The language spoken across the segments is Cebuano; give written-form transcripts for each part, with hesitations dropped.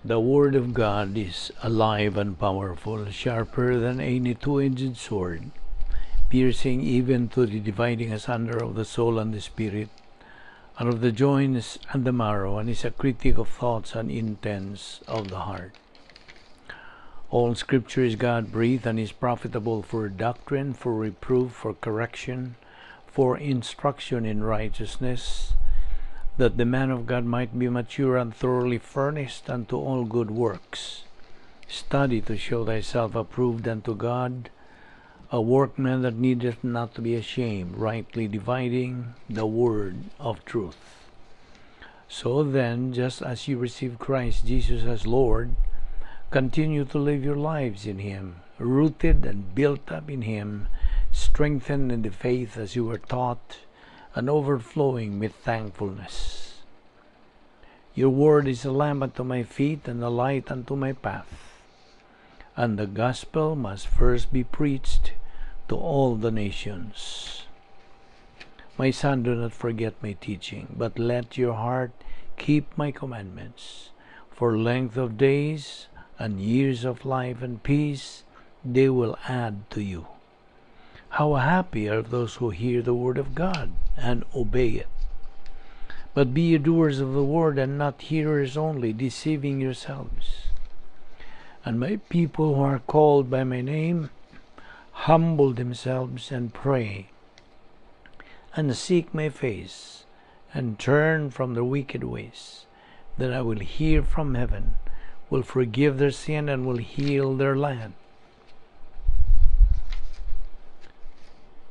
The Word of God is alive and powerful, sharper than any two-edged sword, piercing even to the dividing asunder of the soul and the spirit, and of the joints and the marrow, and is a critic of thoughts and intents of the heart. All Scripture is God-breathed and is profitable for doctrine, for reproof, for correction, for instruction in righteousness, that the man of God might be mature and thoroughly furnished unto all good works. Study to show thyself approved unto God, a workman that needeth not to be ashamed, rightly dividing the word of truth. So then, just as you receive Christ Jesus as Lord, continue to live your lives in Him, rooted and built up in Him, strengthened in the faith as you were taught, and overflowing with thankfulness. Your word is a lamp unto my feet and a light unto my path. And the gospel must first be preached to all the nations. My son, do not forget my teaching, but let your heart keep my commandments. For length of days and years of life and peace they will add to you. How happy are those who hear the word of God and obey it. But be ye doers of the word and not hearers only, deceiving yourselves. And my people who are called by my name humble themselves and pray, and seek my face, and turn from their wicked ways. Then I will hear from heaven, will forgive their sin, and will heal their land.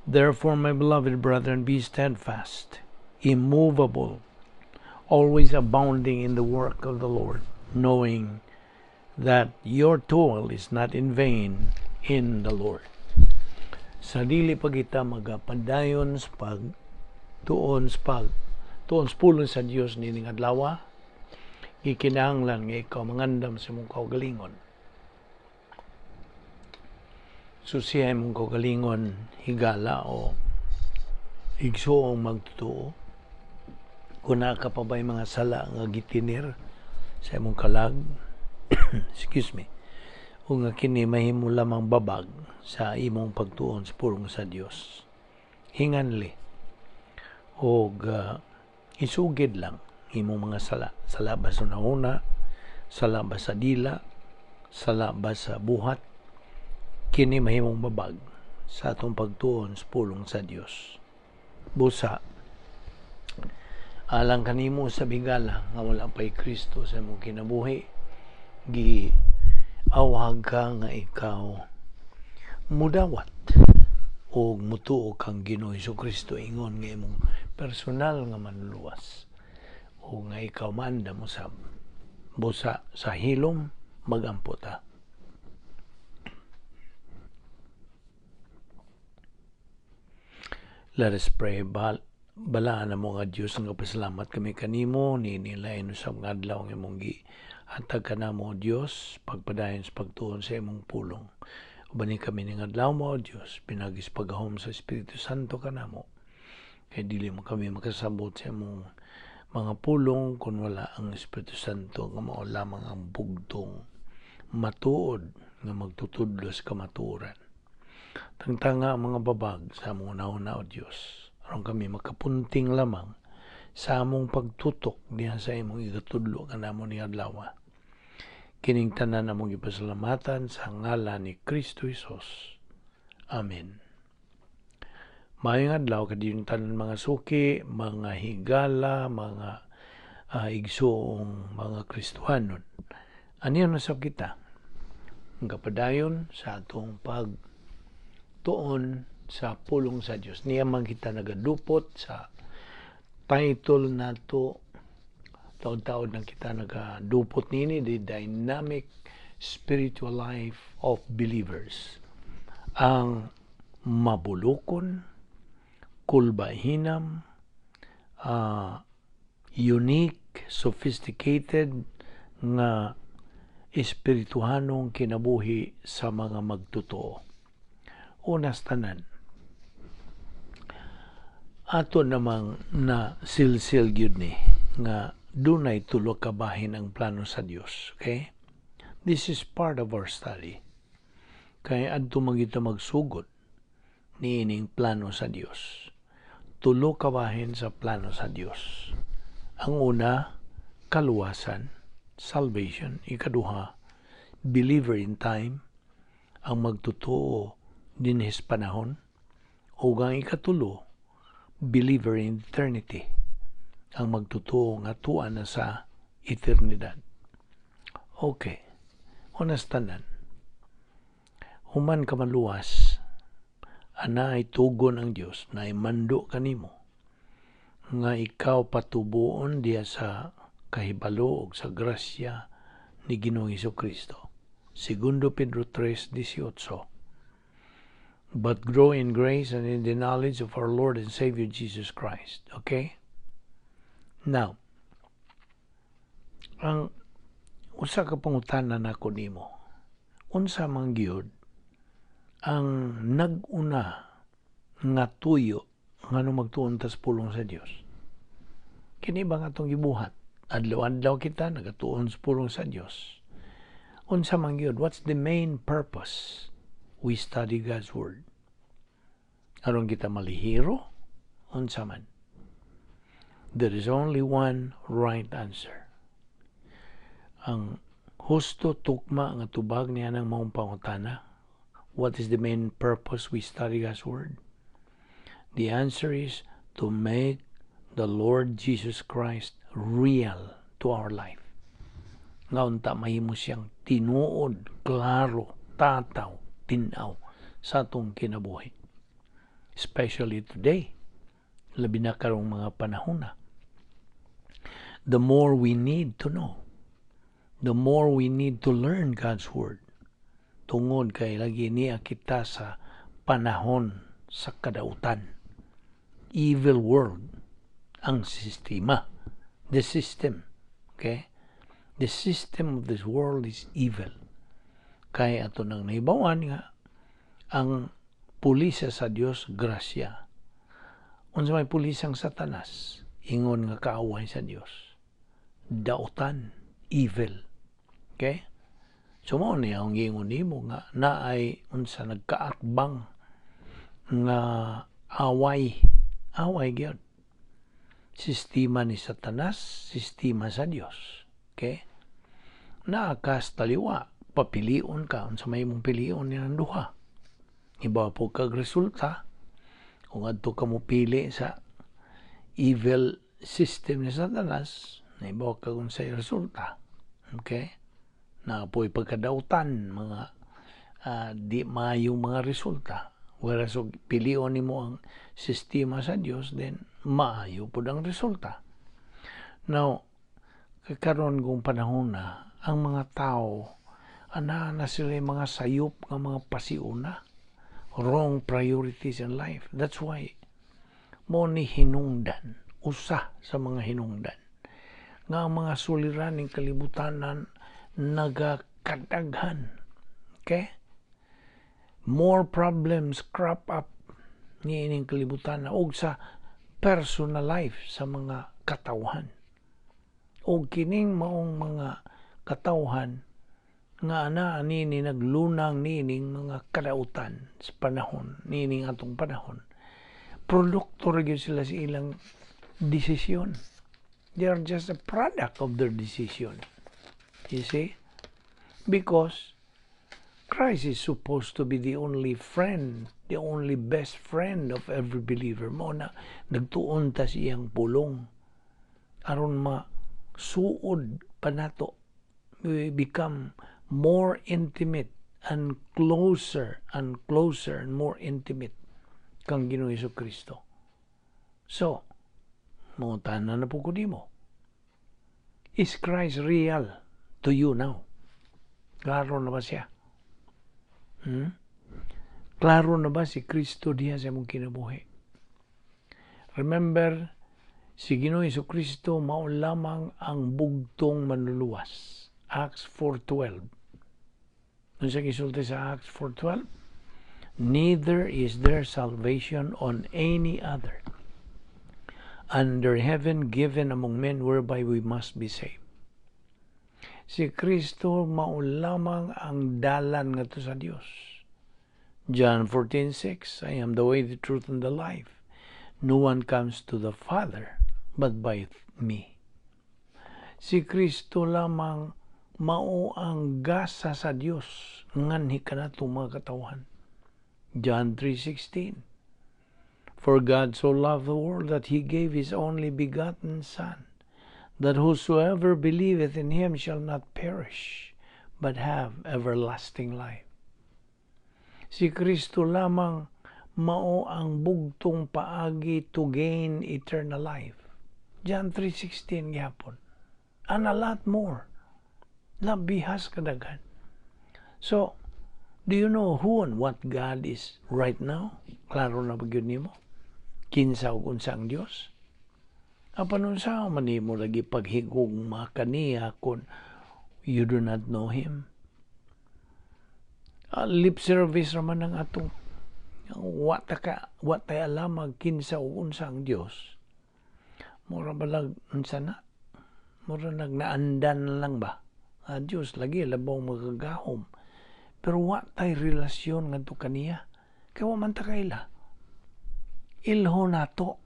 Therefore, my beloved brethren, be steadfast, immovable, always abounding in the work of the Lord, knowing that your toil is not in vain in the Lord. Sa dili pa kita magapadayon sa pagtuon sa pag tuon sa pulong sa Dios nining adlaw, gikinahanglan nga ikaw mangandam sa imong kaugalingon. Susihay imong kaugalingon, higala o igsuong magtutuo. Kung naa ka pa ba'y mga sala nga gitinir sa imong kalag, excuse me, o nga kini mahimo lamang babag sa imong pagtuon sa pulong sa Dios. Hinganli og isugid lang imong mga sala. Sala ba sa una, sala ba sa dila, sala ba sa buhat, kini mahimong babag sa atong pagtuon sa pulong sa Dios. Busa, alang kanimo sa bigala nga wala pa'y Kristo sa imong kinabuhi, giawhag ka nga ikaw mudawat o mutuo kang Ginoo Hesukristo ingon nga imong personal nga manluluwas o nga ikaw maandam usab. Busa sa hilom magampo ta. Let us pray. Balaan na mo nga Diyos, nga pasalamat kami kanimo nilain usab nga adlaw nga imong gihatag kanamo, o Dios, pagpadayon sa pagtuon sa imong pulong. Ubani kami ning adlaw mo, o Dios, pinagi sa paghahom sa Espiritu Santo kanamo. Kay dili mo kami makasabot sa imong mga pulong kung wala ang Espiritu Santo nga mao lamang ang bugtong matuod nga magtutudlo sa kamatuoran. Tangtanga ang mga babag sa among una-una, O Dios, aron kami makapunting lamang sa among pagtutok diha sa imong igatudlo kanamo ni adlaw. Kining tanan among gipasalamatan sa ngalan ni Kristo Hesus. Amen. Maayong adlaw kadiyong tanan mga suki, mga higala, mga igsuong mga Kristohanon. Aniyon na sab kita ang kapadayon sa atong pagtuon sa pulong sa Dios. Niya man kita nagadupot sa title nato, taod-taod na kita nagadupot nini, The Dynamic Spiritual Life of Believers. Ang mabulukon, kulbahinam, unique, sophisticated nga espirituhanong kinabuhi sa mga magtotoo. Unas tanan, ato namang na silsil gyud ni nga Dunay tulo ka bahin ang plano sa Dios, okay? This is part of our study. Kay adto man kita magsugod niining plano sa Dios. Tulo ka bahin sa plano sa Dios. Ang una, kaluwasan, salvation. Ikaduha, believer in time, ang magtotoo dinhis panahon. Ug ang ikatulo, believer in eternity, ang magtotoo nga tuwa na sa eternidad. Okay. Unas tanan. Human ka maluwas, ana ay tugon ang Dios na mando kanimo nga ikaw patubuon diya sa kahibalo ug sa grasya ni Ginoong Kristo. Segundo Pedro 3:18. "But grow in grace and in the knowledge of our Lord and Savior Jesus Christ." Okay? Now, ang usa ka pangutana nako nimo, unsa man gyud ang nag-una nga tuyo ngano magtuon tas pulong sa Dios? Kini ba nga atong gibuhat? Adlaw-adlaw kita nagatuon sa pulong sa Dios. Unsa man gyud? What's the main purpose we study God's Word? Aron kita malihiro? Unsa man? There is only one right answer. Ang husto, tukma nga tubag niya ng maong pangutana. What is the main purpose we study God's Word? The answer is to make the Lord Jesus Christ real to our life. Nga unta mahimo siyang tinuod, klaro, tataw, tinaw sa atong kinabuhi. Especially today, labi na karong mga panahon na. The more we need to know, the more we need to learn God's Word. Tungod kay lagi niya kita sa panahon sa kadautan. Evil world ang sistema. The system. Okay? The system of this world is evil. Kay ato nang nahibawan nga ang pulisa sa Dios, grasya. Unsa may pulisang Satanas? Ingon nga kaaway sa Dios. Dautan, evil. Okay? So mao ni ang giingon nimo nga naay unsa nagkaatbang nga away, away gyud. Sistema ni Satanas, sistema sa Dios. Okay? Naa kas taliwa, papilion ka unsa may imong pilion ni duha. Iba po kag resulta kung adto ka mo pili sa evil system ni Satanas, naibaw kag unsay resulta. Okay? Naa po'y pagkadautan, mga di maayong mga resulta. Whereas og pilion nimo ang sistema sa Dios, then maayo pud ang resulta. Now, karon kung panahon na, ang mga tao, ana na sila yung mga sayop nga mga pasiuna, wrong priorities in life. That's why mo ni hinungdan, usa sa mga hinungdan, nga ang mga suliraning kalibutanan nagakadaghan. Okay? More problems crop up niining kalibutan og sa personal life sa mga katawhan. Og kining maong mga katawhan nga ana nini naglunang nining mga kadautan sa panahon nining atong panahon, produkto ra gyud sila sa ilang desisyon. They are just a product of their decision, you see, because Christ is supposed to be the only friend, the only best friend of every believer. Mo na nagtuon ta sa iyang pulong aron ma suod pa nato, we become more intimate and closer and more intimate kang Ginoong Kristo. So, mangutana na po ko nimo. Is Christ real to you now? Klaro na ba siya? Klaro na ba si Kristo diha sa imong kinabuhi? Remember, si Ginoong Kristo mao lamang ang bugtong manluluwas. Acts 4:12. Unsa gisulti sa Acts 4:12? "Neither is there salvation on any other." under heaven given among men whereby we must be saved. Si Kristo mao lamang ang dalan ngadto sa Dios. John 14:6, "I am the way, the truth, and the life. No one comes to the Father but by me." Si Kristo lamang mao ang gasa sa Dios nganhi kanatong mga katawhan. John 3:16, "For God so loved the world that he gave his only begotten Son, that whosoever believeth in him shall not perish, but have everlasting life." Si Kristo lamang mao ang bugtong paagi to gain eternal life. John 3:16 gihapon. And a lot more. Labihas kadaghan. So, do you know who and what God is right now? Klaro na ba gyud nimo? Kinsa ug unsa ang Dios? Apan unsa man nimo lagi paghigugma kaniya kung you do not know Him? Lip service raman ang atong wa tay alamag kinsa ug unsa ang Dios. Mura balag unsa na? Mura nag naandan lang ba? Ah, Dios lagi, labaw magagahom. Pero wa tay relasyon ngadto kaniya. Kay wa man ta kaila. Ilho nato.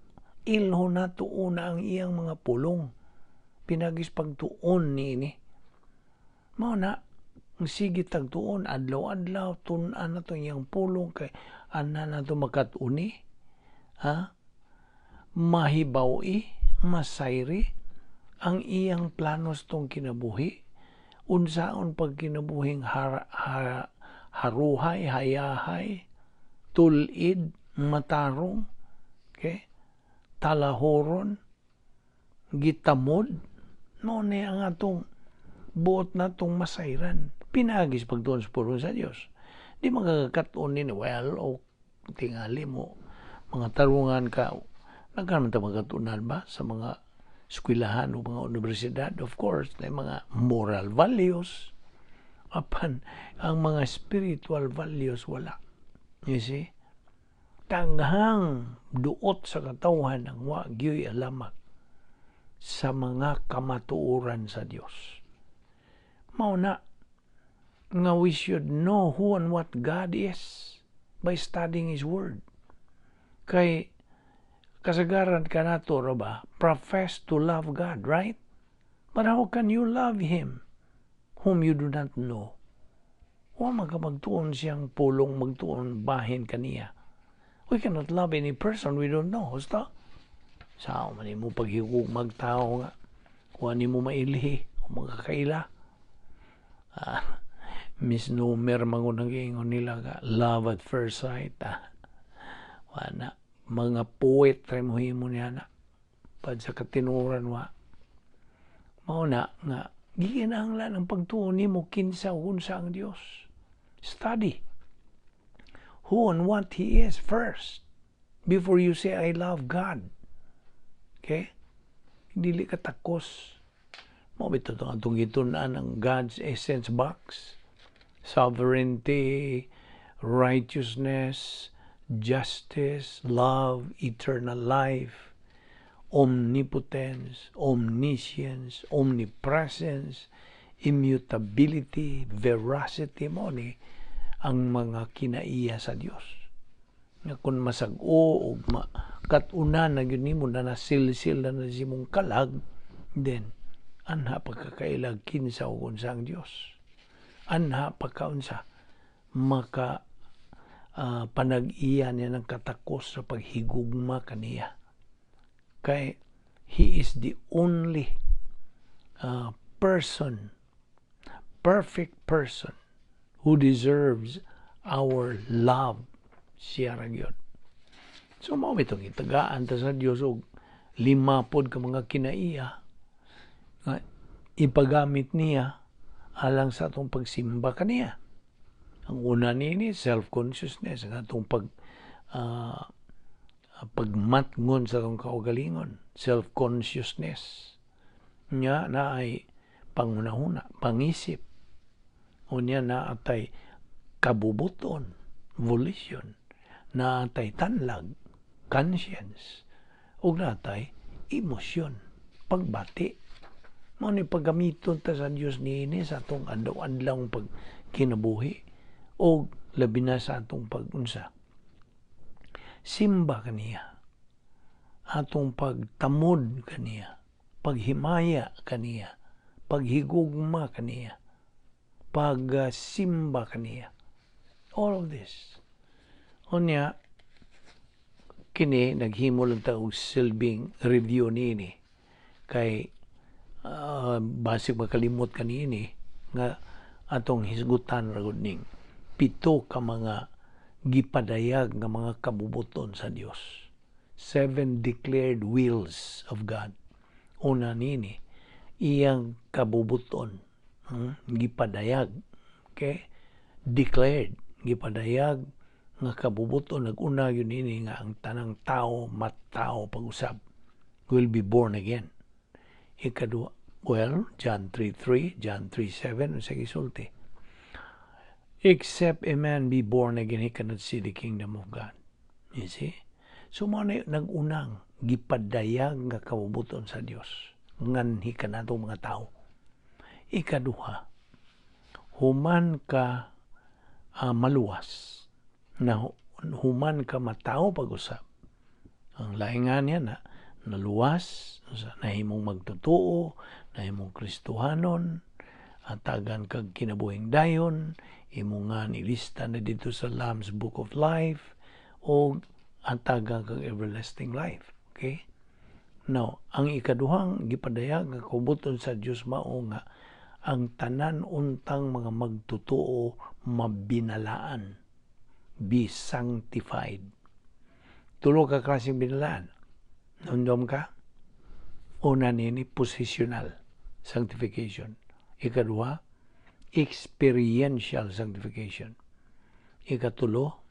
Ilho nato una ang iyang mga pulong. Pinaagis pagtuon niini. Mao na, ang sige tagtuon, adlaw-adlaw, tun-an nato iyang pulong kay ana nato makat-uni, ha? Mahibaw-i, masayri, ang iyang planos tong kinabuhi, unsaon pagkinabuhing haruhay, hayahay, tulid, matarong, okay? Talahoron, gitamod, mao ni ang atong buot natong masayran. Pinaagis pagtuon sa pulong sa Dios. Di magkakaton ni well o tingali mo mga tarungan ka, nagkaroon ta magkatunan ba sa mga eskwelahan o mga universidad? Of course, na mga moral values, apan ang mga spiritual values, wala. You see, daghang duot sa katawhan ang wa gyoy alamag sa mga kamatuoran sa Dios. Mao na nga we should know who and what God is by studying His Word. Kay kasagaran kanato ra ba, profess to love God, right? But how can you love Him whom you do not know? Wa man ka magtuon siyang pulong, magtuon bahin kaniya. We cannot love any person we don't know. Husto? Sao man mo paghigugmag tao nga wa nimo mailhi o magkakaila? Ah, misnomer man ang giingon nila nga love at first sight. Ah, wala. Mga poet ra mo himo niya na. Pad sa katinuran, wa. Mao na nga gikinahanglan ang pagtuon nimo kinsa ug unsa ang Dios. Study who and what He is first before you say, "I love God." Okay? Dili ka takos. Mao bitaw itong atong gitun-an ang God's essence box. Sovereignty, righteousness, justice, love, eternal life, omnipotence, omniscience, omnipresence, immutability, veracity, mao ni ang mga kinaiya sa Dios. Nga kung masag-o o kat-unan na gyud nimo na nasilsil na na imong kalag, then anha pagkakailag kinsa ug unsa ang Dios. Anha pagkaunsa maka panag-iya niya ng katakos sa paghigugma kaniya. Kay He is the only person, perfect person who deserves our love. Siya ra gyud. So mao bitong itagaan ta sa Dios og lima pod ka mga kinaiya nga ipagamit niya alang sa atong pagsimba kaniya. Ang una niini, self-consciousness, ang atong pagmatngon sa atong kaugalingon, self-consciousness. Nya na ay pangunahuna, pangisip. Unya na atay kabubuton, volition. Na atay tanlag, conscience. Ug natay Emosyon, pagbati. Mao ni paggamiton ta sa Dios niini sa atong adlaw-adlaw pagkinabuhi o labi na sa atong pag-unsa. Simba kaniya. Atong pagtamod kaniya, paghimaya kaniya, paghigugma kaniya, pagsimba kaniya. All of this. Unya, kini naghimo lang ta og silbing review niini kay basig makalimot kanini nga atong hisgutan ra gud ning pito ka mga gipadayag nga mga kabubuton sa Dios. Seven declared wills of God. Una nini, iyang kabubuton, gipadayag. Okay? Declared, gipadayag nga kabubuton. Nag-una yun nini nga ang tanang tao matao pag-usab, will be born again. Ikaduha, well, John 3:3, John 3:7, unsa gisulti? "Except a man be born again, he cannot see the kingdom of God." You see? So mao na nag-unang gipadayag nga kabubuton sa Dios nganhi kanatong mga tao. Ikaduha, human ka maluwas, na human ka matao pag-usab. Ang lain nga niya na naluwas, nahimong magtotoo, nahimong Kristohanon, atagan kag kinabuhing dayon, imo nga nilista na dito sa Lamb's Book of Life, o atagan kag everlasting life. Okay? Now, ang ikaduhang gipadayag nga kabubuton sa Dios mao nga ang tanan untang mga magtotoo mabinalaan, be sanctified. Tulo ka klaseng binalaan. Nundom ka? Una nini, positional sanctification. Ikaduha, experiential sanctification. Ikatulo,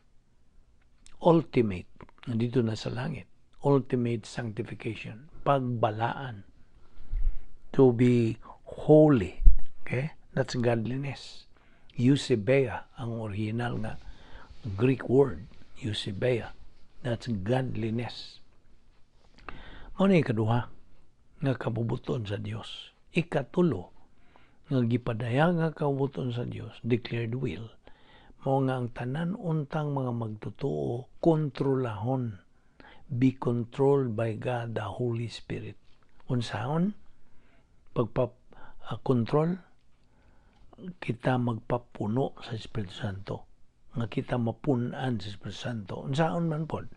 ultimate, nandito na sa langit, ultimate sanctification, pagbalaan, to be holy. Okay? That's godliness. Eusebeia, ang original nga Greek word, eusebeia. That's godliness. Mao na ikaduha nga kabubuton sa Dios. Ikatulo nga gipadayag nga kabubuton sa Dios, declared will, mao nga ang tanan untang mga magtotoo kontrolahon, be controlled by God the Holy Spirit. Unsaon pagpa control? Kita magpapuno sa Espiritu Santo, nga kita mapun-an sa Espiritu Santo. Unsaon man pod?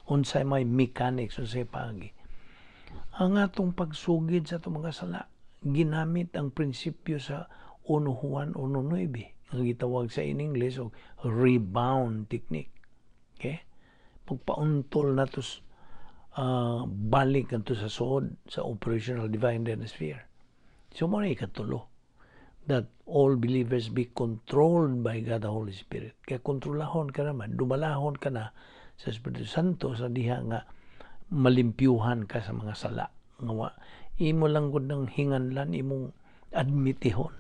Unsay may mechanics? Unsay paagi? Ang atong pagsugid sa atong mga sala, ginamit ang prinsipyo sa 1 Juan 1:9 nga gitawag sa in English og rebound technique. Okay? Pagpauntol nato, balik kanto sa suod sa operational divine sphere. So mao na ikatulo, that all believers be controlled by God the Holy Spirit. Kaya kontrolahon ka naman, dumalahon ka na sa Espiritu Santo sa diha nga malimpyuhan ka sa mga sala. Nga wa, imo lang gud ng hinganlan, imong admitihon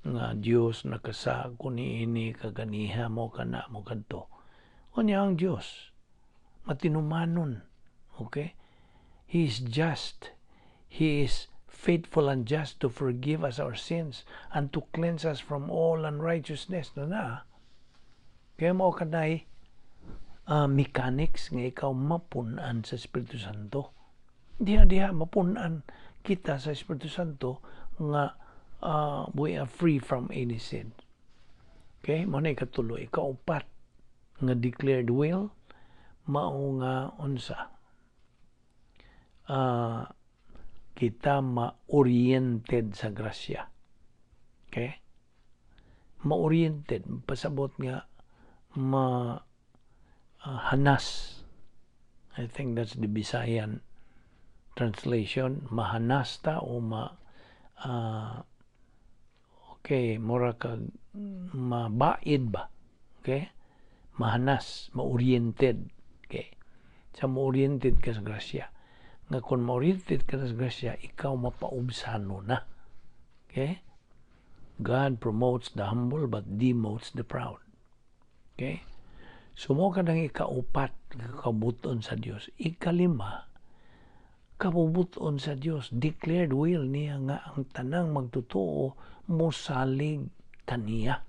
nga, "Dios, nakasala ko niini kaganiha mo kana mo kadto." Unya ang Dios matinumanon. Okay? He is just. He is faithful and just to forgive us our sins and to cleanse us from all unrighteousness. Na na. Kaya mao kanay mechanics nga ikaw mapun-an sa Espiritu Santo. Diha diha mapun-an kita sa Espiritu Santo nga we are free from any sin. Okay, mao na ikatulo. Ikaupat nga declared will mao nga unsa? Kita ma-oriented sa grasya. Okay? Ma-oriented, pasabot nga ma hanas. I think that's the Bisayan translation. Mahanas ta o ma okay, mura kag mabaid ba? Okay? Mahanas, ma-oriented. Okay. Sa ma-oriented ka sa grasya. Nga kung ma-oriented ka sa grasya, ikaw mapaubsano na. Okay? God promotes the humble but demotes the proud. Okay? So mao ka nang ikaupat nga kabubuton sa Dios. Ikalima, Kabubuton sa Dios, declared will niya nga ang tanang magtotoo mosalig kaniya.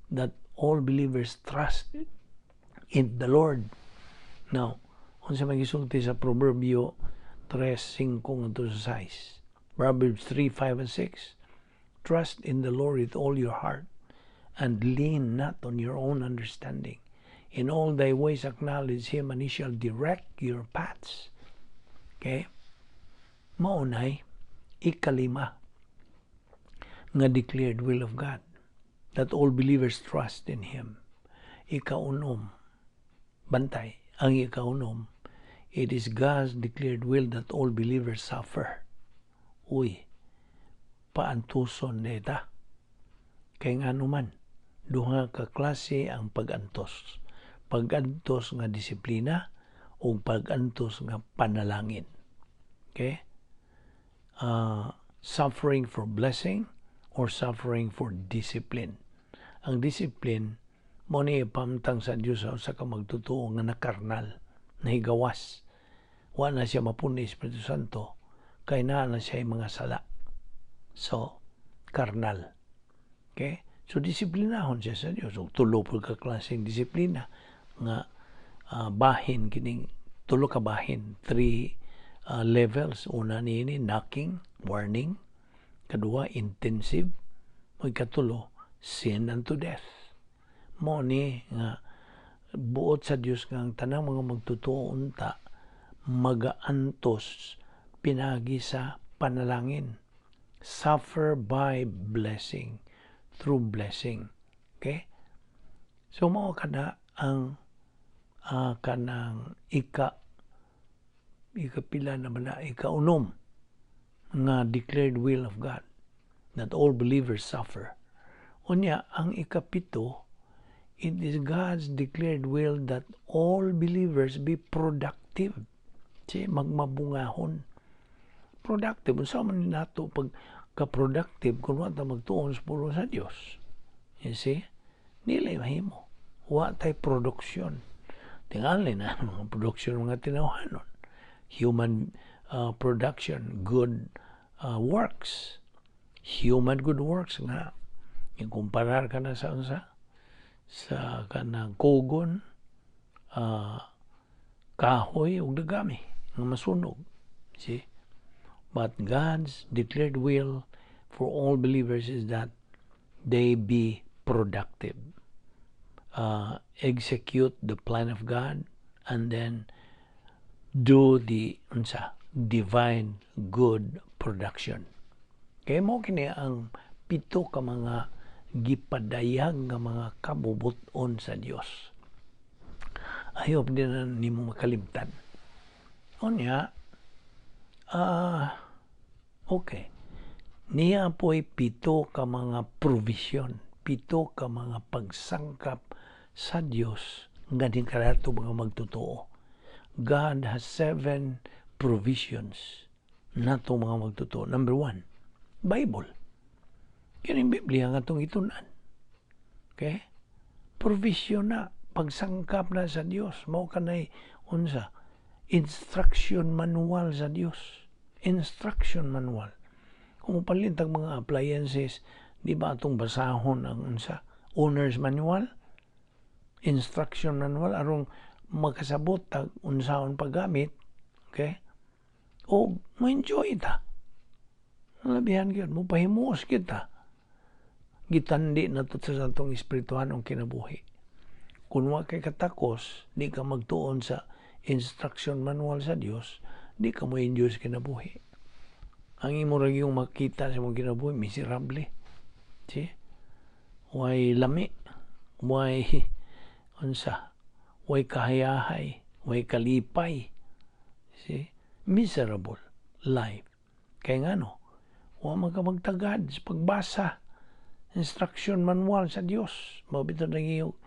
That all believers trust in the Lord. Now, unsa may gisulti sa Proverbio 3:5 ngadto sa 6? Proverbs 3:5 and 6. "Trust in the Lord with all your heart and lean not on your own understanding. In all thy ways acknowledge Him and He shall direct your paths." Okay? Maunay, ikalima nga declared will of God, that all believers trust in Him. Ikaunom, bantay, ang ikaunom, it is God's declared will that all believers suffer. Uy, paantuson neta. Kay nga naman, duha ka klase ang pag-antos. Pag-antos nga disiplina o pag-antos nga panalangin. Okay? Suffering for blessing or suffering for discipline. Ang discipline, mo ni pamtang sa Dios sa usa ka magtotoo nga nakarnal, nahigawas. Wa na siya mapuni Espiritu Santo, kay naa na siya mga sala. So, karnal. Okay? So, disiplinahon siya sa Dios. So, tulo po ka klaseng disiplina nga bahin kining tulo ka bahin, three levels. Una niini, knocking, warning. Kadua, intensive. May katulo, sin unto death. Mo ni nga buot sa Dios nga ang tanang mga magtotoo unta magaantos pinagi sa panalangin. Suffer by blessing, through blessing. Okay? So mao kana ang kanang ikapila na ba na, ikaunom nga declared will of God, that all believers suffer. Unya, ang ikapito, it is God's declared will that all believers be productive. Si magmabungahon. Productive. Unsa man nato pag ka-productive kung wa ta magtuon sa pulong sa Dios? You see? Dili mahimo. Wa tay production. Tingali na mga production mga tinawhanon. Human production, good works. Human good works nga ikumparar ka na sa unsa sa kanang kugon, kahoy ug dagami nga masunog. See? But God's declared will for all believers is that they be productive. Execute the plan of God and then do the unsa divine good production. Kay mo kini ang pito ka mga gipadayag nga mga kabubut-on sa Dios. I hope di na nimo makalimtan. Unya, okay. Niya po'y pito ka mga provision, pito ka mga pagsangkap sa Dios nga din kanato mga magtotoo. God has seven provisions nato mga magtotoo. Number one, Bible. Kining Biblia nga atong gitun-an. Okay? Provision na, pagsangkap na sa Dios. Mao kanay unsa instruction manual sa Dios. Instruction manual. Kung palit ang mga appliances, di ba atong basahon ang unsa owner's manual, instruction manual aron makasabot tag unsaon paggamit, okay? O mo-enjoy ta. Labihan gyud mo pahimuos kita. Gitandi na to sa atong espirituhanong kinabuhi. Kung wa kay katakos, di ka magtuon sa instruction manual sa Dios, di ka mo enjoy sa kinabuhi. Ang imo ra yung makita sa imong kinabuhi, miserable. See? Way lami, way unsa, way kahayahay, way kalipay. See? Miserable life. Kay ngano, wa man ka magtagad sa pagbasa instruction manual sa Dios. Mao bitaw nang iyo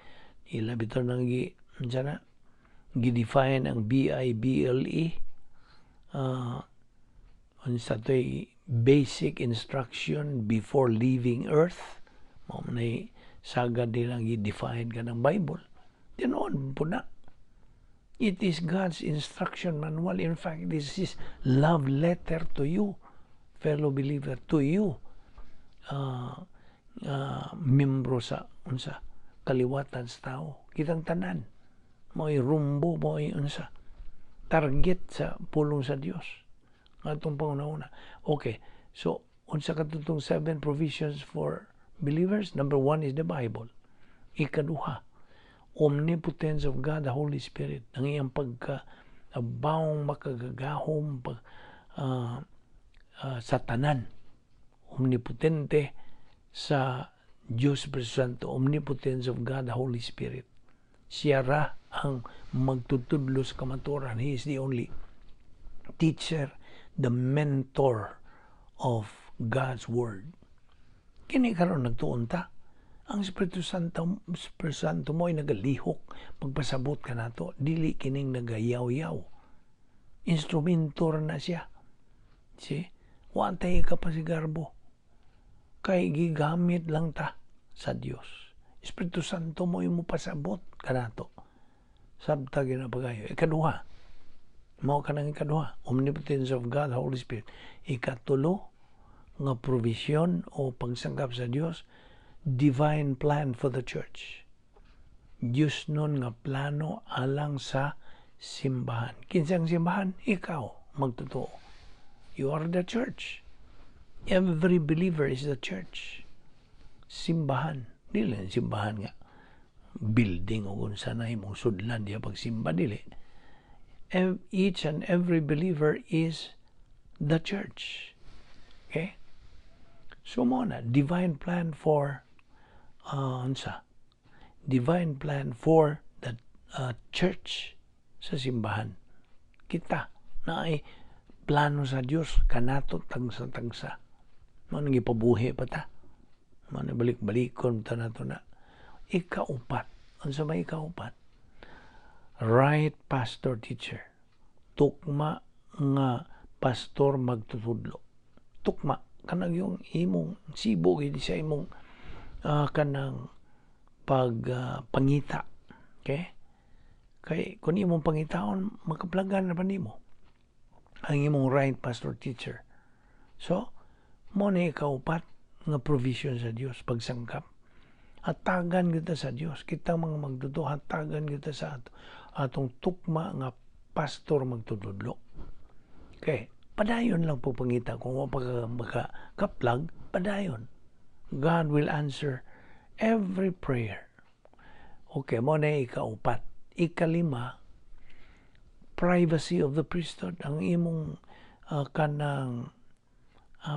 ila bitaw nang gi unsa na gi-define ang BIBLE, unsa to'y basic instruction before leaving earth. Mao man nay sagad nilang gi-define kanang Bible. Tinuod po na. It is God's instruction manual. In fact, this is love letter to you, fellow believer, to you, membro sa unsa, kaliwatan sa tao. Kitang tanan mo'y rumbo, mo'y unsa, target sa pulong sa Dios atong panguna-una. Okay, so unsa katong seven provisions for believers? Number one is the Bible. Ikaduha, omnipotence of God the Holy Spirit, ang iyang pagka bawong makagagahom pag, sa tanan, omnipotente sa Diyos Espiritu Santo, omnipotence of God the Holy Spirit. Siya ra ang magtutudlo sa kamatuoran. He is the only teacher, the mentor of God's Word. Kini karon nagtuon ta ang Espiritu Santo. Espiritu Santo mo ay nagalihok pagpasabot kanato, dili kining nagayaw-yaw. Instrumento na siya. Si wa tay kapasigarbo kay gigamit lang ta sa Dios. Espiritu Santo mo mo pasabot kanato. Sabta ginapagayo. Ikaduha, mao kanang ikaduha, omnipotence of God Holy Spirit. Ikatulo nga provision o pagsangkap sa Dios, divine plan for the church. Diyos nun nga plano alang sa simbahan. Kinsang simbahan? Ikaw, magtotoo. You are the church. Every believer is the church. Simbahan. Dili simbahan nga building o kung sana imong sudlan diya pagsimba, dili. Each and every believer is the church. Okay? So mo na divine plan for unsa? Divine plan for the church, sa simbahan. Kita na ay plano sa Dios kanato tagsa-tagsa. Mao nang gipabuhi pa ta. Mao na balik-balikon ta nato na. Ikaupat. Unsa may ikaupat? Right pastor teacher. Tukma nga pastor magtutudlo. Tukma kanang yung imong sibo gid sa imong kanang pag pangita. Okay? Kay kung imong pangitaon, makaplagan na pa nimo ang imong right pastor teacher. So, mo na ikaupat nga provision sa Dios, pagsangkap. Hatagan kita sa Dios. Kita mga magtotoo, hatagan kita sa atong tukma nga pastor magtutudlo. Okay, padayon lang po pangita. Kung wa pa ka makakaplag, padayon. God will answer every prayer. Okay, mo na ikaupat. Ikalima, privacy of the priesthood. Ang imong kanang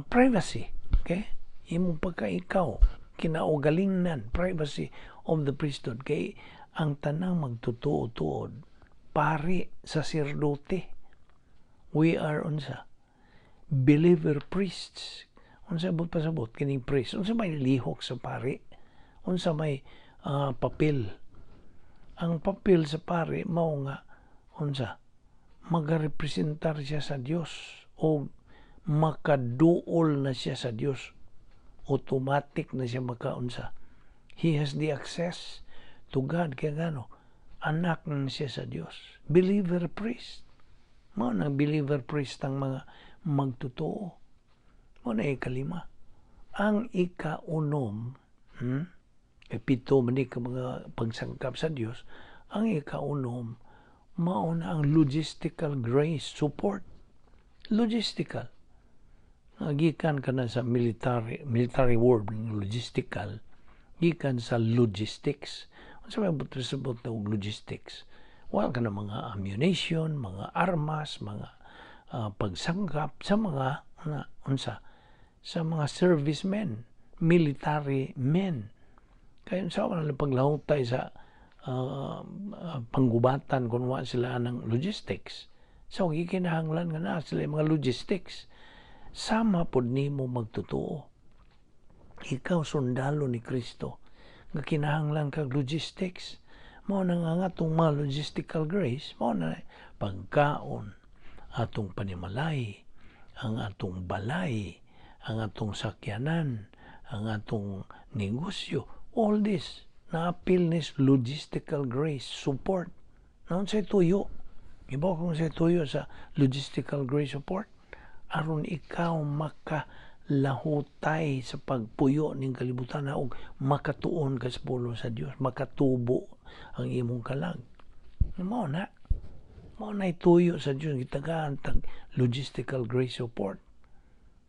privacy. Okay? Imong pagka-ikaw, kinaugalingnan, privacy of the priesthood. Kay ang tanang magtotoo-tuod, pari sa saserdote. We are unsa? Believer priests. Unsa abot pasabot kining priest? Unsa may lihok sa pari? Unsa may papel? Ang papel sa pari mao nga unsa? Magarepresentar siya sa Dios o makaduol na siya sa Dios. Automatic na siya makaunsa. He has the access to God. Kaya gano, anak na siya sa Dios. Believer priest. Mao nang believer priest ang mga magtotoo. Mao na ikalima. Ang ikaunom, kay pito man ni ka mga pagsangkap sa Dios, ang ikaunom, mao na ang logistical grace support. Logistical. Gikan ka na sa military word, logistical, gikan sa logistics. Unsa may pasabot na og logistics? Wala ka na mga ammunition, mga armas, mga pagsangkap sa mga na, unsa, sa mga servicemen, military men. Kaya unsa man ang paglahutay sa panggubatan kung wa sila ng logistics? So gikinahanglan nga na sila mga logistics. Sama pod nimo magtotoo. Ikaw, sundalo ni Kristo nga kinahanglan kag logistics. Mao na nga atong mga logistical grace, mao na pagkaon, atong panimalay, ang atong balay, ang atong sakyanan, ang atong negosyo, all this naapil ni logistical grace support. Naon say tuyo? Ibaw kung sa tuyo sa logistical grace support aron ikaw makalahutay sa pagpuyo ning kalibutan na og makatuon ka sa pulong sa Dios, makatubo ang imong kalag. Mao na tuyo sa Dios gitagaan tag logistical grace support.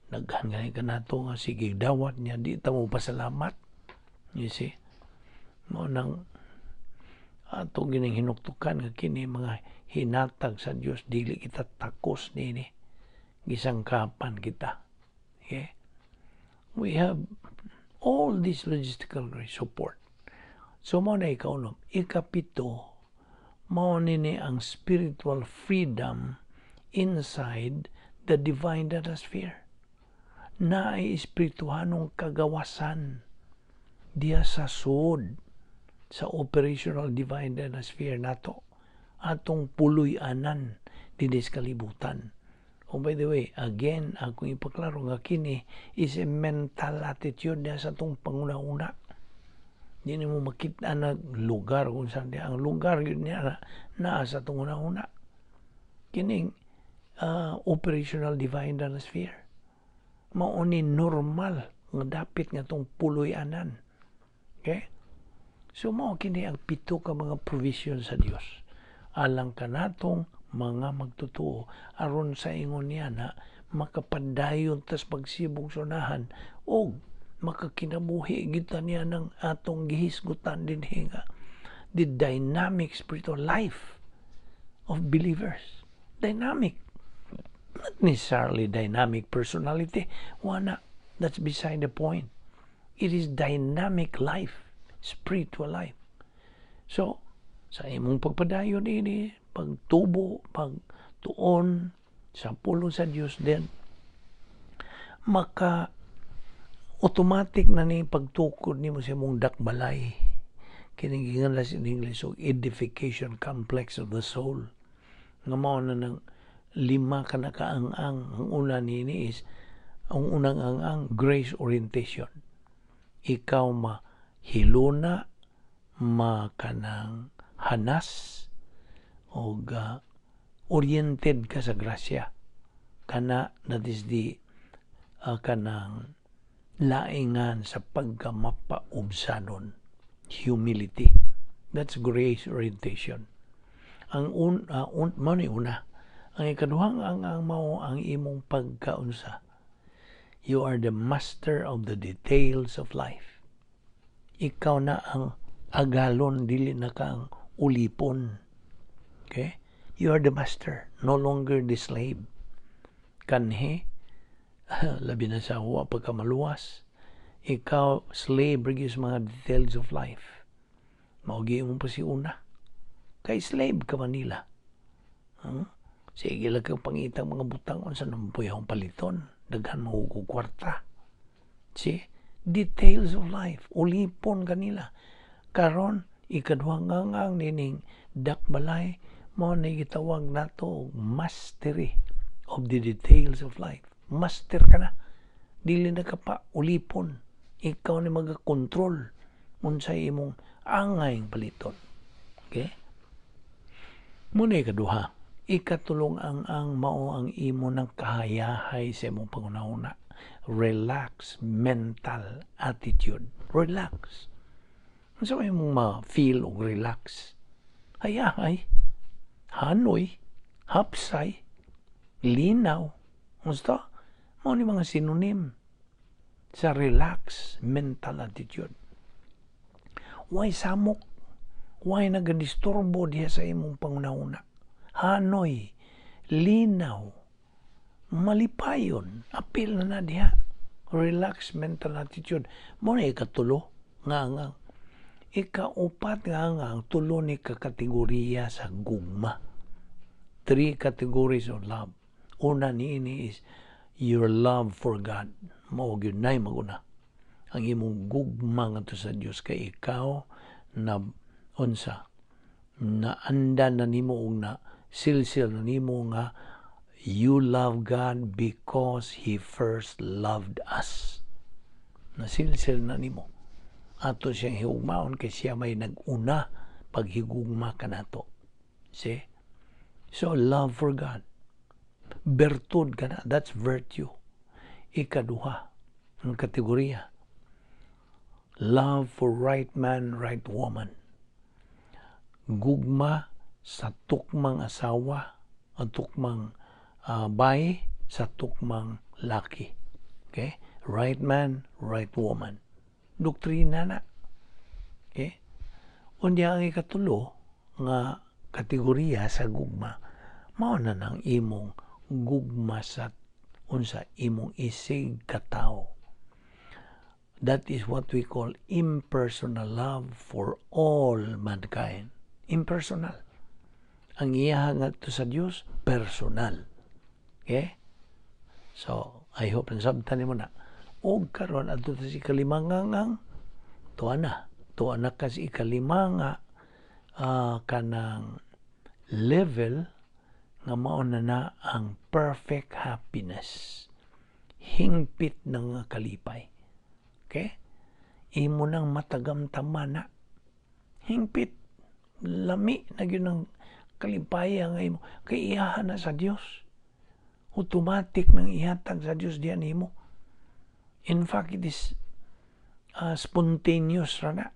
Daghan gani kanato nga sige dawat niya, di ta mo pasalamat. You see, mao nang ato gining hinuktukan nga kini mga hinatag sa Dios, dili kita takos nini, gisangkapan kita. Okay, we have all this logistical grace support. So mao na ikaunom. Ikapito, mao nini ang spiritual freedom inside the divine datasphere na ay espirituhanong kagawasan diya sa sud sa operational divine datasphere nato, atong puloy-anan dinhi sa kalibutan. Oh, by the way, again, akong ipaklaro nga kini is a mental attitude niya sa atong panguna-una. Di mo makita na lugar kung saan niya. Ang lugar yun niya na, naa sa atong una-una. Kining operational divine sphere. Mao ni normal nga dapit nga atong puloy-anan. Okay? So mao kini ang pito ka mga provision sa Dios alang kanatong mga magtotoo aron sa ingon niya na makapadayon tas pagsibog sunahan og makakinabuhi kita niya ng atong gihisgutan dinhi nga the dynamic spiritual life of believers. Dynamic. Not necessarily dynamic personality. Wala. That's beside the point. It is dynamic life, spiritual life. So, sa imong pagpadayon ini, pagtubo, pagtuon sa pulong sa Dios, then maka automatic na ni pagtukod nimo sa imong dakbalay, kining giingon sa English og edification complex of the soul, nga mao na ng lima ka nakaang-ang. Ang una nini is ang unang ang-ang, grace orientation. Ikaw mahiluna, makanang hanas og oriented ka sa grasya kana. That is the kanang laingan sa pagkamapaubsanon, humility. That's grace orientation. Ang un mao ni una. Ang ikaduhang ang mao ang imong pagkaunsa, you are the master of the details of life. Ikaw na ang agalon, dili na ka ang ulipon. Okay, you are the master, no longer the slave. Kanhi labi na sa wa pagkamaluwas, ikaw slave ra sa mga details of life. Mao mo pa si una kay slave ka manila, huh? Sige lang kang pangitang mga butang, unsa nang akong paliton, daghan mo og kwarta. See, details of life, ulipon kanila. Karon, ikaduhang ngangang nining dakbalay mao na gitawag nato mastery of the details of life. Master ka na, dili na ka pa ulipon. Ikaw ni magakontrol unsay imong angay paliton. Okay, muna ikaduha. Ikatulong ang mao ang imo ng kahayahay sa imong pangunahuna, relax mental attitude. Relax. Unsa may imong ma-feel og relax? Hayahay, hanoy, hapsay, linaw. Gusto? Mao ni mga synonym sa relax mental attitude. Way samok, way nagadisturbo diha sa imong pangunahuna. Hanoy, linaw, malipayon, apil na na diha. Relax mental attitude. Mao na ikatulo nga. Ikaupat nga ang tulo ni ka kategorya sa gugma. Three categories of love. Una niini is your love for God. Mao gyud nay maguna. Ang imong gugma ngadto sa Dios kay ikaw na unsa, na anda na nimo og na silsil na nimo nga you love God because He first loved us. Nasilsil na nimo. Ato siyang higugmaon kay siya may nag-una paghigugma kanato. See? So, love for God. Bertud kana, that's virtue. Ikaduha, ang kategorya. Love for right man, right woman. Gugma sa tukmang asawa, o tukmang bay, sa tukmang laki. Okay? Right man, right woman. Doktrina na. Okay? Unya ang ikatulo nga kategorya sa gugma, mao na nang imong gugma sa unsa, imong isig katawo. That is what we call impersonal love for all mankind. Impersonal. Ang iya ngadto sa Dios, personal. Okay? So, I hope nasabtan nimo na. Og karon adto sa ikalima nga tuwa na. Tuwa na ka sa ikalima nga kanang level nga mao na na ang perfect happiness. Hingpit na nga kalipay. Okay? Imo nang matagamtaman na. Hingpit. Lami na gyud ang kalipaya nga imo. Kay iyahan na sa Dios. Automatic nang ihatag sa Dios diyan nimo. In fact, it is spontaneous ra na.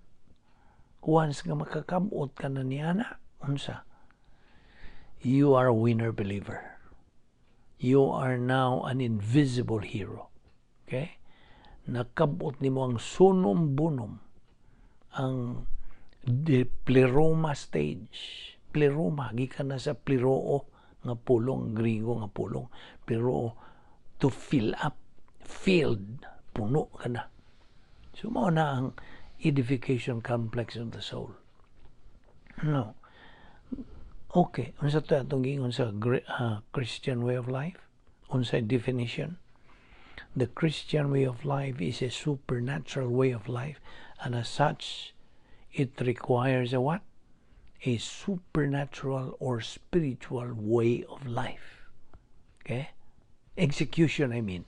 Once nga makakabot ka na niya na, unsa? You are a winner believer. You are now an invisible hero. Okay? Nakabot nimo ang summum bonum, ang the pleroma stage. Pleroma, gikan na sa pleroo nga pulong, Grigo nga pulong. Pleroo, to fill up, filled, puno ka na. So, mao na ang edification complex of the soul. No. Okay, unsa to atong giingon sa Christian way of life? Unsa definition? The Christian way of life is a supernatural way of life, and as such, it requires a what? A supernatural or spiritual way of life. Okay? Execution, I mean.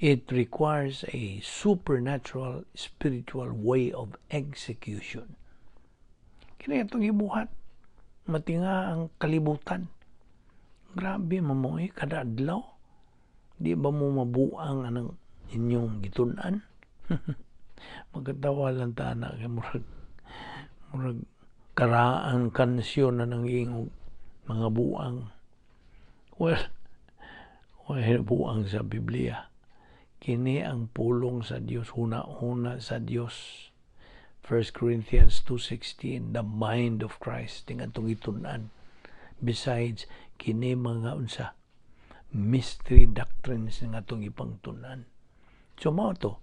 It requires a supernatural spiritual way of execution. Kini atong ibuhat, matinga ang kalibutan. Grabe mamoy kada adlaw. Di ba mo mabuang anang inyong gitun-an? Magkatawa lang ta na kay murag karaang kansyon na nang ingog mga buang. Well, buang sa Biblia. Kini ang pulong sa Dios, huna-huna sa Dios. 1 Corinthians 2:16, the mind of Christ ting atong gitun-an. Besides, kini mga unsa, mystery doctrines nga atong ipangtun-an. So mao to,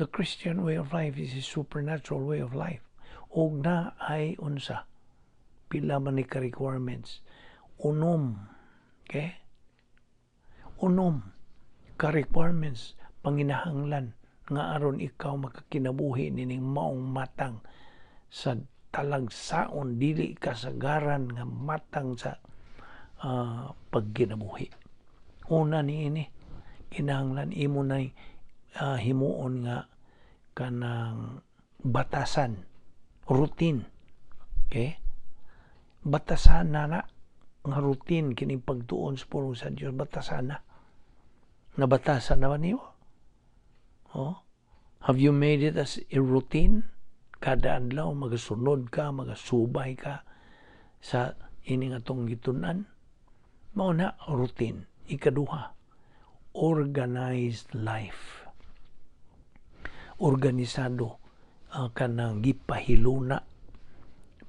the Christian way of life is a supernatural way of life. Og na ay unsa, pila man ni ka requirements? 6. Okay? 6 ka requirements panginahanglan nga aron ikaw makakinabuhi nining maong matang sa talagsaon, dili kasagaran nga matang sa pagkinabuhi. Una niini, kinahanglan imo na himuon nga kanang batasan, routine. Okay? Batasan na na nga routine kining pagtuon sa pulong sa Dios, batasan na. Nabatasan na ba niyo? Oh? Have you made it as a routine? Kada adlaw magasunod ka, magasubay ka sa ining atong gitun-an. Mao na routine. Ikaduha, organized life. Organisado, kanang gipahiluna,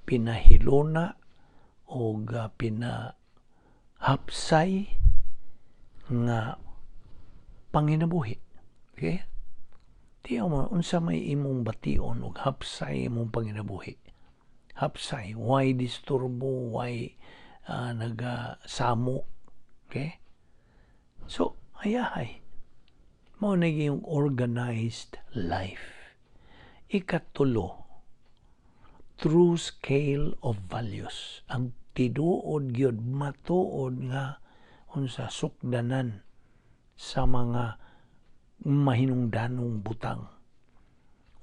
pinahiluna o pinahapsay nga panginabuhi. Okay? Tiyaw mo, unsa may imong bation og hapsay imong panginabuhi? Hapsay, why disturbo, why nagasamok? Okay? So, ayahay. Mao na yung organized life. Ikatulo, true scale of values. Ang tinuod gyud, matuod nga unsa, sukdanan sa mga mahinungdanong butang.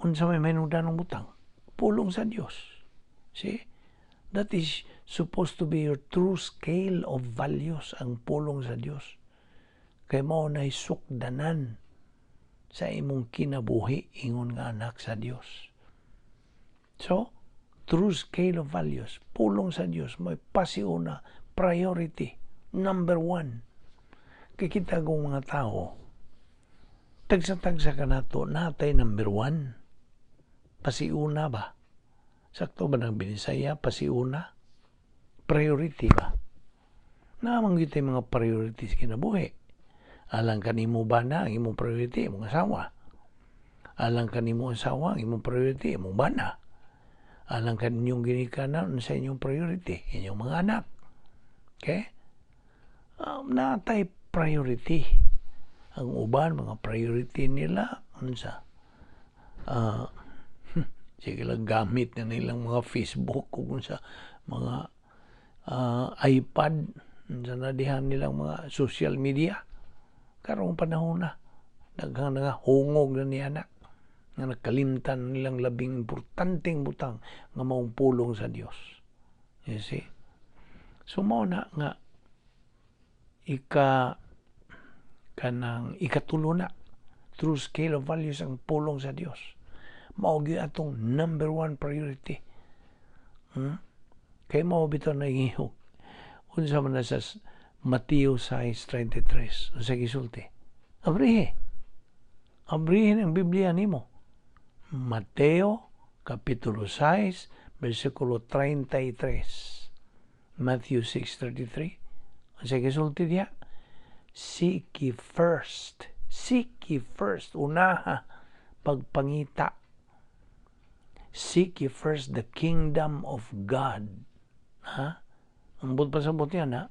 Unsa may mahinungdanong butang? Pulong sa Dios. See? That is Supposed to be your true scale of values ang pulong sa Dios. Kay mao nay sukdanan sa imong kinabuhi ingon nga anak sa Dios. So, true scale of values, pulong sa Dios, may pasiuna, priority, number one. Kay kita kung mga tao, tagsa-tagsa ka nato, natay number one. Pasiuna ba? Sakto ba ng Binisaya? Pasiuna? Priority ba? Naamang gyud mga priorities kinabuhi. Alang kanimo bana, ang imong priority, imong asawa. Alang kanimo asawa, ang imong priority, imong bana. Alang kaninyong ginikanan, sa inyong priority, inyong mga anak. Okay? Natay priority. Ang uban, mga priority nila, unsa? Sige lang, gamit na nilang mga Facebook kung sa mga iPad, unsa na dihan nilang mga social media. Karong panahon na, daghang nga hungog na ni anak nga nakalimtan nilang labing importanteng butang nga maong pulong sa Dios. You see? So mao na nga ika kanang ikatulo na, true scale of values ang pulong sa Dios. Mao gyud atong number one priority. Kay mao bitaw na ihog. Unsa man na sa Mateo 6:33? Unsa gisulti? Abrihe. Abrihin ang Biblia nimo. Mateo kapitulo 6 versikulo 33. Matthew 6:33. Unsa gisulti diya? Seek ye first. Seek ye first. Unaha pagpangita. Seek ye first the kingdom of God. Ha? Ang buot pasabot yan, ha?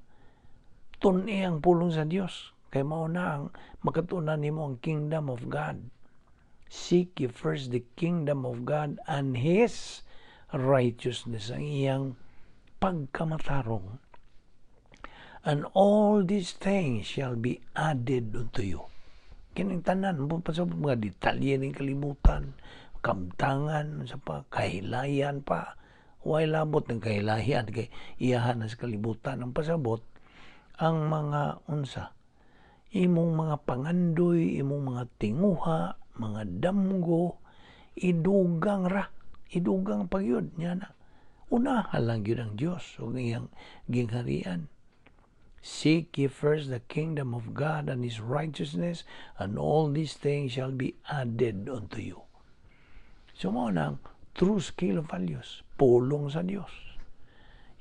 Tun-i ang pulong sa Dios. Kay mao na ang makatunan nimo ang kingdom of God. Seek ye first the kingdom of God and His righteousness, ang iyang pagkamatarong. And all these things shall be added unto you. Kining tanan, mo pa sa mga detalye ning kalibutan, kamtangan, sa pa, kahilayan pa. Way labot ng kahilayan kay iyahan na sa kalibutan. Ang pasabot, ang mga unsa, imong mga pangandoy, imong mga tinguha, mga damgo, idugang ra, idugang pagyud niya na. Unahan lang gyud ang Dios ug iyang gingharian. Seek ye first the kingdom of God and His righteousness, and all these things shall be added unto you. So mao nang true scale of values, pulong sa Dios.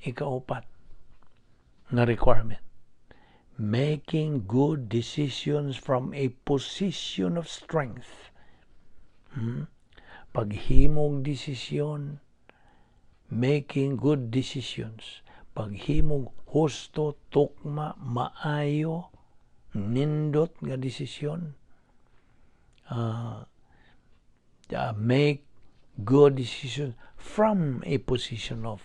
Ikaupat nga requirement: making good decisions from a position of strength. Paghimog desisyon, making good decisions. Paghimog husto, tukma, maayo, nindot nga desisyon. Make good decisions from a position of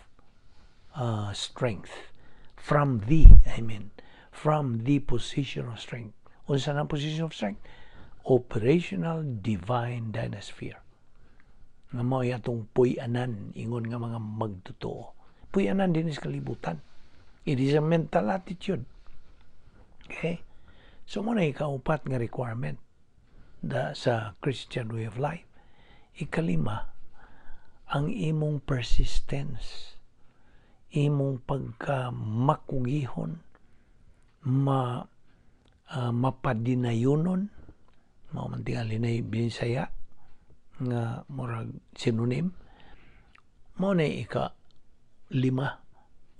strength. From the, I mean, from the position of strength. Unsa na position of strength? Operational divine dynasphere. Nga mao atong puy-anan ingon nga mga magtotoo. Puy-anan din sa kalibutan. It is a mental attitude. Okay? So mao na ikaupat nga requirement da sa Christian way of life. Ikalima, ang imong persistence, imong pagka makugihon, ma mapadinayonon, mao man tingali na Binisaya nga murag synonym. Mao na ika lima.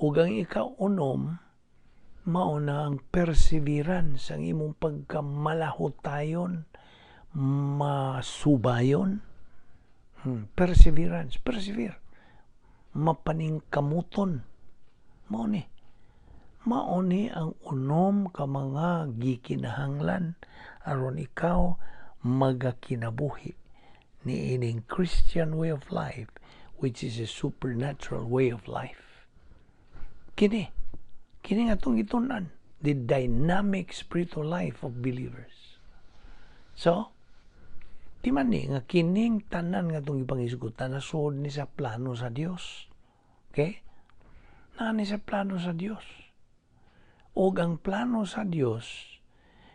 Ug ang ika-unom, mao na ang perseverance, ang imong pagkamalahutayon, masubayon. Perseverance, persevere, mapaningkamuton. Mao ni ang unom ka mga gikinahanglan aron ikaw magakinabuhi ni ining Christian way of life, which is a supernatural way of life. Kini nga atong gitun-an, the dynamic spiritual life of believers. So, di man ni nga kining tanan nga atong ipangisgutan nasuod ni sa plano sa Dios. Okay? Naa ni sa plano sa Dios. Og ang plano sa Dios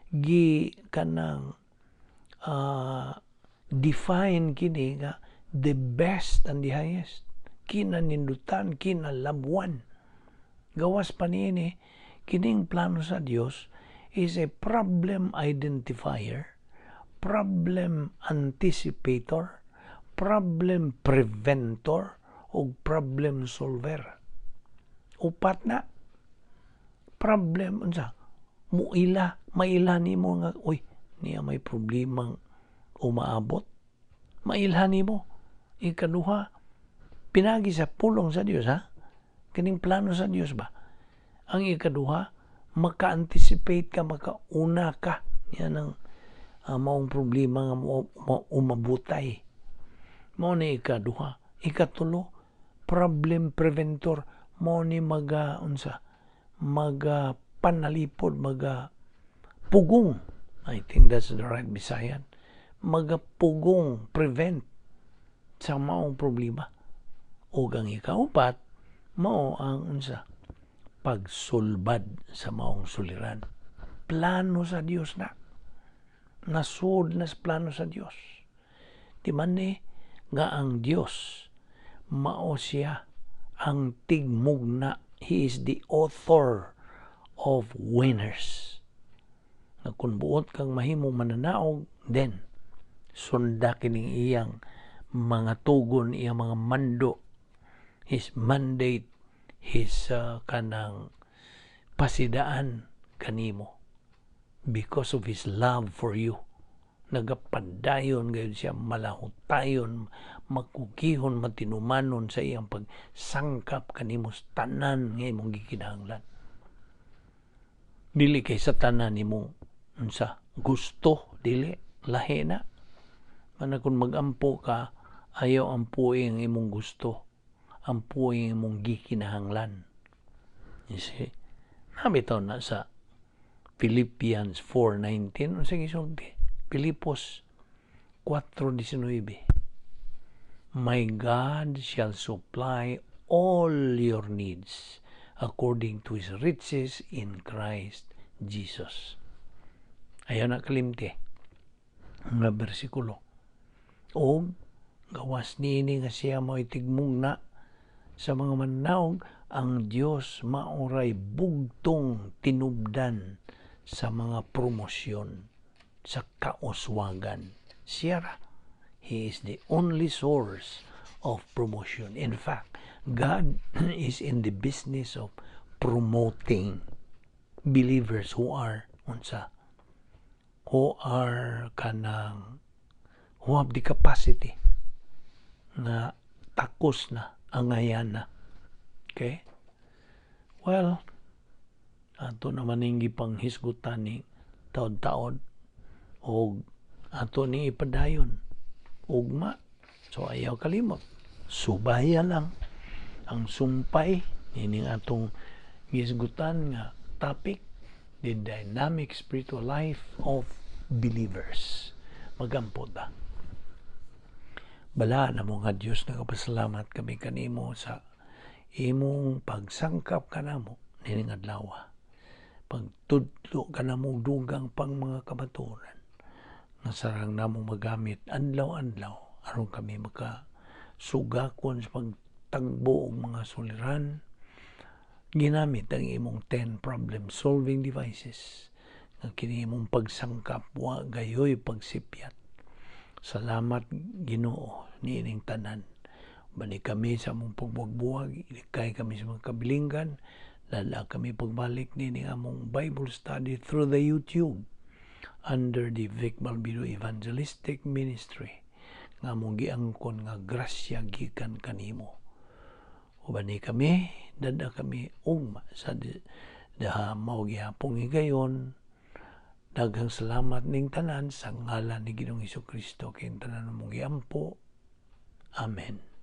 gi kanang define kini nga the best and the highest, kinanindutan, kinalabwan. Gawas pa niini, kining plano sa Dios is a problem identifier, problem anticipator, problem preventor ug problem solver. Upat na problem. Unsa muila, maila nimo nga, uy, niya may problemang umaabot, mailhan nimo. Ikaduha, pinagi sa pulong sa Dios, ha, kining plano sa Dios ba. Ang ikaduha, maka-anticipate ka, makauna ka yan ang maong problema nga umabutay mao ni ikaduha. Ikatulo, problem preventor. Mao ni maga unsa, maga panalipod, maga pugong. I think that's the right Bisayan, magapugong, prevent sa maong problema. Ug ang ikaupat, mao ang unsa, pagsulbad sa maong suliran. Plano sa Dios na, nasud na sa plano sa Dios. Di man ni nga ang Dios mao siya ang tigmugna. He is the author of winners. Nga kung buot kang mahimong mananaog, then sunda kining iyang mga tugon, iyang mga mando, his mandate, his kanang pasidaan kanimo. Because of his love for you, nagapadayon gayud siya, malahutayon, makukihon, matinumanon sa iyang pagsangkap kanimo sa tanan nga imong gikinahanglan. Dili kay sa tanan nimo unsa gusto, dili, lahi na. Mana kung magampo ka, ayaw ampuin ang imong gusto, ampuin ang imong gikinahanglan. You see, nabitaw na sa Philippians 4:19. Unsa gisulti? Filipos 4:19. "My God shall supply all your needs according to His riches in Christ Jesus." Ayaw na kalimti nga bersikulo. O gawas niini nga siya mo'y tigmugna sa mga mananaog, ang Dios maoray bugtong tinubdan sa mga promosyon, sa kauswagan. Siya ra. He is the only source of promotion. In fact, God is in the business of promoting believers who are unsa, who are kanang who have the capacity na takos na, angayan na. Okay? Well, ato naman ning gipanghisgutan ni taod-taod og ato ni ipadayon ugma. So ayaw kalimot, subaya lang ang sumpay nining atong gisgutan nga topic, the dynamic spiritual life of believers. Magampo ta. Balaan mo nga Dios, nagapasalamat kami kanimo sa imong pagsangkap kanamo nining adlaw, pagtudlo kanamo dugang pang mga kamatuoran nga sarang namo magamit adlaw-adlaw aron kami maka sugakon sa pagtagbo og mga suliran ginamit ang imong 10 problem solving devices nga kini imong pagsangkap wa gayoy pagsipyat. Salamat, Ginoo, niining tanan. Bani kami sa among pagbuwag-buwag, ilikay kami sa mga kabilinggan, lala kami pagbalik nining among Bible study through the YouTube under the Vic Balbido Evangelistic Ministry nga among giangkon nga grasya gikan kanimo. Ubani kami, dada kami ugma sa daha mao gihapong higayon. Daghang salamat ning tanan sa ngalan ni Ginoong Kristo kay tanan mong giampo. Amen.